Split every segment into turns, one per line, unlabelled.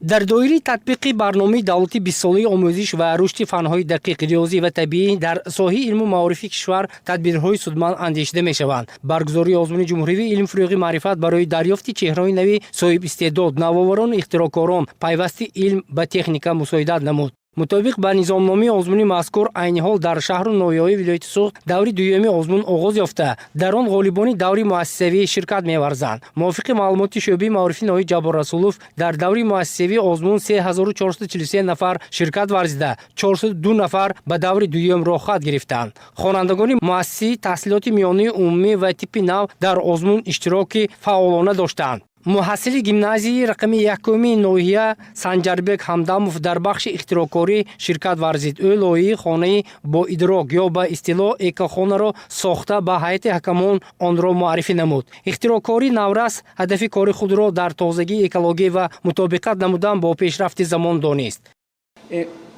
Дар доираи татбиқи барномаи давлати 20-солаи омӯзиш ва рушди фанҳои дақиқ, риёзӣ ва табиӣ дар соҳаи илму маорифи кишвар тадбирҳои судманд андешида мешаванд. Баргузории озмуни ҷумҳуривии «Илм фурӯғи маърифат» барои дарёфти чеҳраҳои нави соҳибистеъдод, навоварону ихтироъкорон, пайвасти илм ба техника мусоидат намуд. Мутобиқ ба низомномаи озмуни мазкур, айни ҳол дар шаҳру ноҳияҳои вилояти Суғд даври дуюми озмун оғоз ёфта, дар он ғолибони даври муассисавӣ ширкат меварзанд. Мувофиқи маълумоти шӯъбаи маорифи ноҳияи Ҷаббор Расулов, дар даври муассисавии озмун 3443 нафар ширкат варзида, 402 нафар ба даври дуюм роҳхат гирифтанд. Хонандагони муассисаи таҳсилоти миёнаи умумӣ ва типи нав дар озмун иштироки фаъолона доштанд. Муҳассили гимназияи рақами якуми ноҳия Санҷарбек Ҳамдамов дар бахши ихтироъкорӣ ширкат варзид. Ӯ лоиҳаи хонаи боидрок ё ба истилоҳ экохонаро сохта, ба ҳайати ҳакамон онро муаррифӣ намуд. Ихтироъкории наврас ҳадафи кори худро дар тозагии экологӣ ва мутобиқат намудан бо пешрафти замон донист.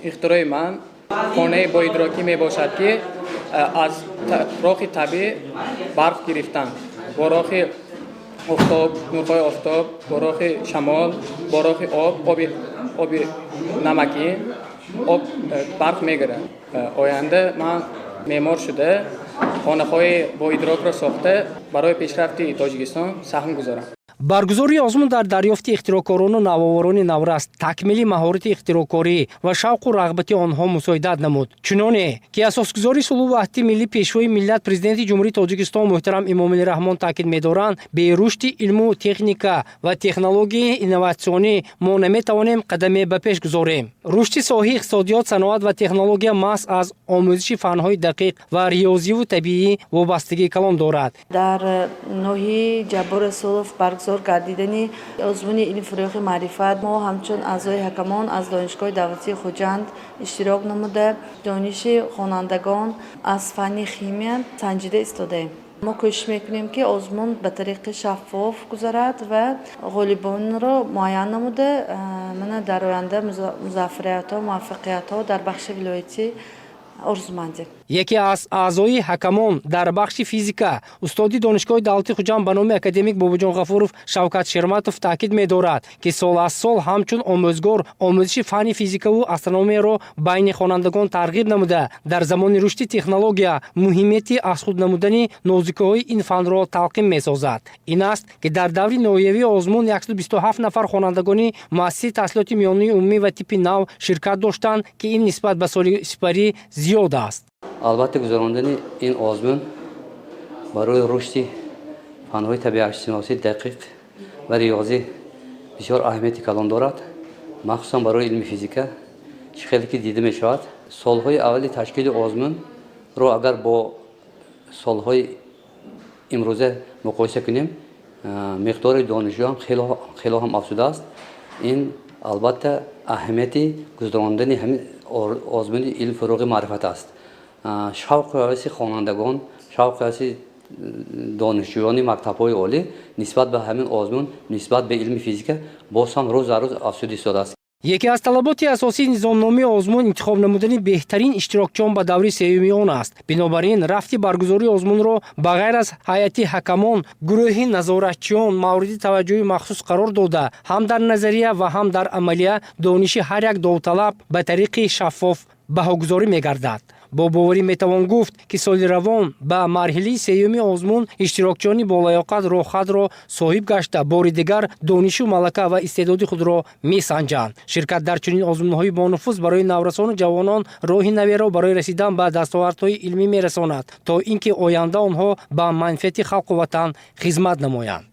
Ихтирои ман хонаи боидрокӣ мебошад, ки аз роҳи табиӣ барқ гирифтан бо роҳи офтоб, нурҳои офтоб, бо роҳи шамол, бо роҳи об, оби намакӣ об барқ мегирад. Оянда ман меъмор шуда, хонаҳои боидрокро сохта, барои пешрафти Тоҷикистон саҳм гузорам.
Баргузории озмун дар дарёфти ихтироъкорону навоварони наврас, такмили маҳорати ихтироъкорӣ ва шавқу рағбати онҳо мусоидат намуд. Чуноне ки асосгузори сулҳу ваҳдати миллӣ, Пешвои миллат, Президенти Ҷумҳурии Тоҷикистон муҳтарам Эмомалӣ Раҳмон таъкид медоранд: бе рушди илму техника ва технологияи инноватсионӣ мо наметавонем қадаме ба пеш гузорем. Рушди соҳаи иқтисодиёт, саноат ва технология маҳз аз омӯзиши фанҳои дақиқ ва риёзиву табиӣ вобастагии калон дорад.
Дар ноҳияи Ҷаббор Расулов баргузор гардидани озмуни «Илм фурӯғи маърифат» мо ҳамчун аъзои ҳакамон аз Донишгоҳи давлатии Хуҷанд иштирок намуда, дониши хонандагон аз фанни химия санҷида истодаем. Мо кӯшиш мекунем, ки озмун ба тариқи шаффоф гузарад ва ғолибонро муайян намуда, мана дар оянда музаффариятҳо, муваффақиятҳо дар бахши вилоятӣ орзумандем.
Яке аз аъзои ҳакамон дар бахши физика, устоди Донишгоҳи давлати Хуҷанд ба номи академик Бобоҷон Ғафуров Шавкат Шерматов таъкид медорад, ки сол аз сол ҳамчун омӯзгор омӯзиши фанни физикаву астрономияро байни хонандагон тарғиб намуда, дар замони рушди технология муҳимияти аз худ намудани нозукиҳои ин фанро талқин месозад. Ин аст, ки дар даври ноҳиявии озмун 127 нафар хонандагони муассисаи таҳсилоти миёнаи умумӣ ва типи нав ширкат доштанд, ки ин нисбат ба соли сипарӣ зиёд аст.
Албатта, гузарондани ин озмун барои рушди фанҳои табиатшиносӣ, дақиқ ва риёзӣ бисёр аҳамияти калон дорад, махсусан барои илми физика. Чӣ хеле ки дида мешавад, солҳои аввали ташкили озмунро агар бо солҳои имрӯза муқоиса кунем, миқдори донишҷӯ хело ҳам афзудааст. Ин албатта аҳамияти гузарондани ҳамин озмуни «Илм фурӯғи маърифат» аст. Шавқу ҳаваси хонандагон, шавқу ҳаваси донишҷӯёни мактабҳои олӣ нисбат ба ҳамин озмун, нисбат ба илми физика боз ҳам рӯз аз рӯз афзуда истодааст.
Яке аз талаботи асосии низомномаи озмун интихоб намудани беҳтарин иштирокчиён ба даври сеюми он аст. Бинобар ин, рафти баргузории озмунро ба ғайр аз ҳайати ҳакамон, гурӯҳи назоратчиён мавриди таваҷҷӯҳи махсус қарор дода, ҳам дар назария ва ҳам дар амалия дониши ҳар як довталаб ба тариқи шаффоф баҳогузорӣ мегардад. Бо боварӣ метавон гуфт, ки соли равон ба марҳилаи сеюми озмун иштирокчиёни болаёқат роҳхатро соҳиб гашта, бори дигар донишу малака ва истеъдоди худро месанҷанд. Ширкат дар чунин озмунҳои бонуфуз барои наврасону ҷавонон роҳи наверо барои расидан ба дастовардҳои илмӣ мерасонад, то ин ки оянда онҳо ба манфиати халқу ватан хизмат намоянд.